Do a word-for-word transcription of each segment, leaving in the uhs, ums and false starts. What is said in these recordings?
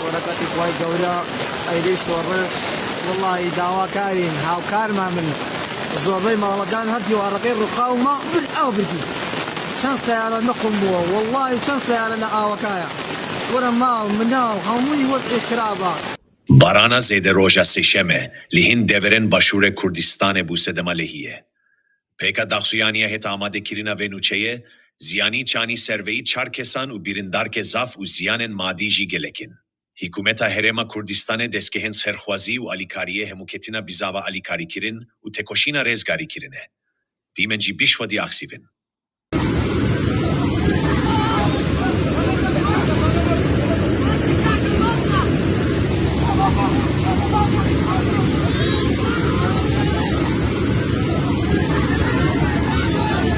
بەرەکەتی خوای گەورە، ئەیدەی شۆڕش. وەڵاهی داواکارین، هاوکارمان بن. زۆربەی ماڵەکان هەر دیوارەکەی ڕووخاو ما، بر ئاو بردی. چەند سەیارە نقم بووە، وەڵاهی چەند سەیارە لە ئاوەکایە. وەرە ماڵ، مناڵ، هەمووی وەزعی خراپە. Barana zêde roja sêşeme li hin deverên Başûrê Kurdistanê bû sedema lehî ye. Pêka daxuyaniya hêt amadekirina vê nûçeyê, ziyanî çanî ser veyî çar kesan û bîrindarke zaf û ziyanên madî jî gelek in. Hikûmeta Herêma Kurdistanê destgehên serxwazî û alîkariyê hemû ketina bizava alîkarîkirin û tekoşîna rêzgarî kirine. Dîmen jî bîş xwedî aksîv in.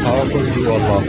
Hava xweş bû, wallah.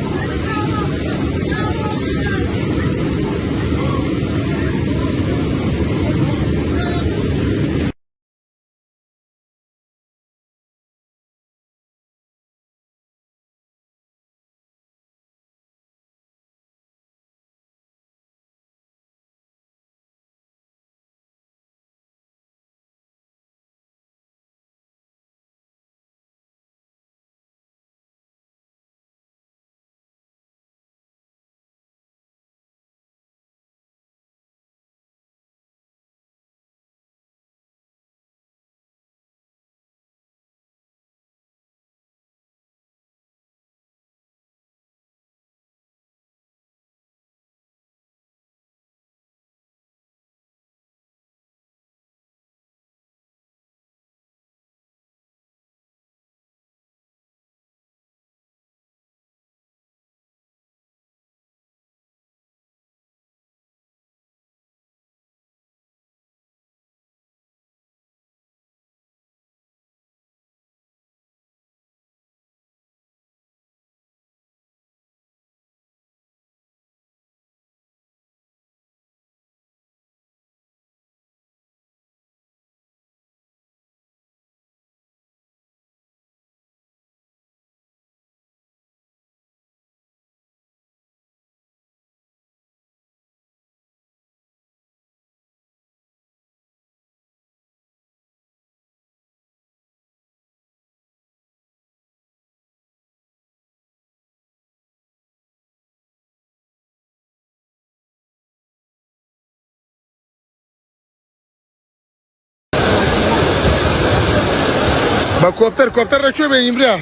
Bak, kopter, kopter de çöp edeyim buraya.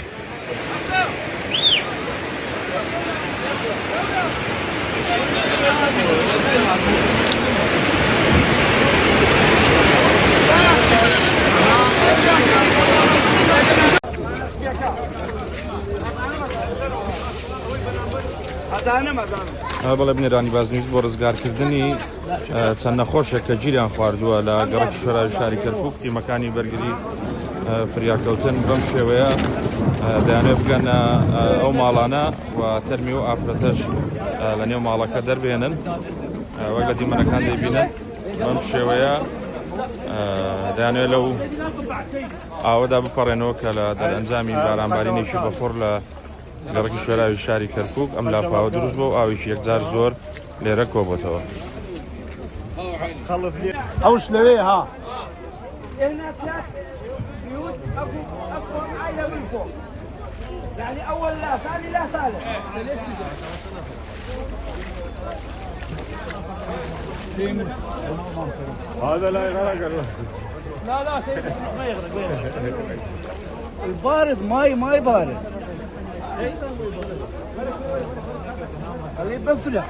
ئە، بەڵێ، بنێرانی بازنیوز بۆ ڕزگارکردنی، ئە، چەند نەخۆشێک کە گیریان خواردووە لە گەڕەکی شۆراوی شاری کەرکووک، تیمەکانی بەرگری، ئە، فریاکەوتن بەم شێوەیە، ئە، دەیانەوێت بگەنە، ئە، ئەو ماڵانە و تەرمی و ئافرەتەش، ئە، لە نێو ماڵەکە دەربێنن. ئە، وەک لە دیمەنەکان دەیبینن، بەم شێوەیە، ئە، دەیانەوێت لەو ئاوەدا بپەڕێنەوە کە لە دەرئەنجامی بارانبارینێکی بەفڕ لە گەڕەکی شۆراوی شاری کەرکووک ئەم لافاوە دروست بووە و ئاوێکی یەکجار زۆر لێرە کۆبۆتەوە. ئەوش لەوێ ها. هذا لا يغرق. البارد، ماي، ماي بارد. خليه بفلح.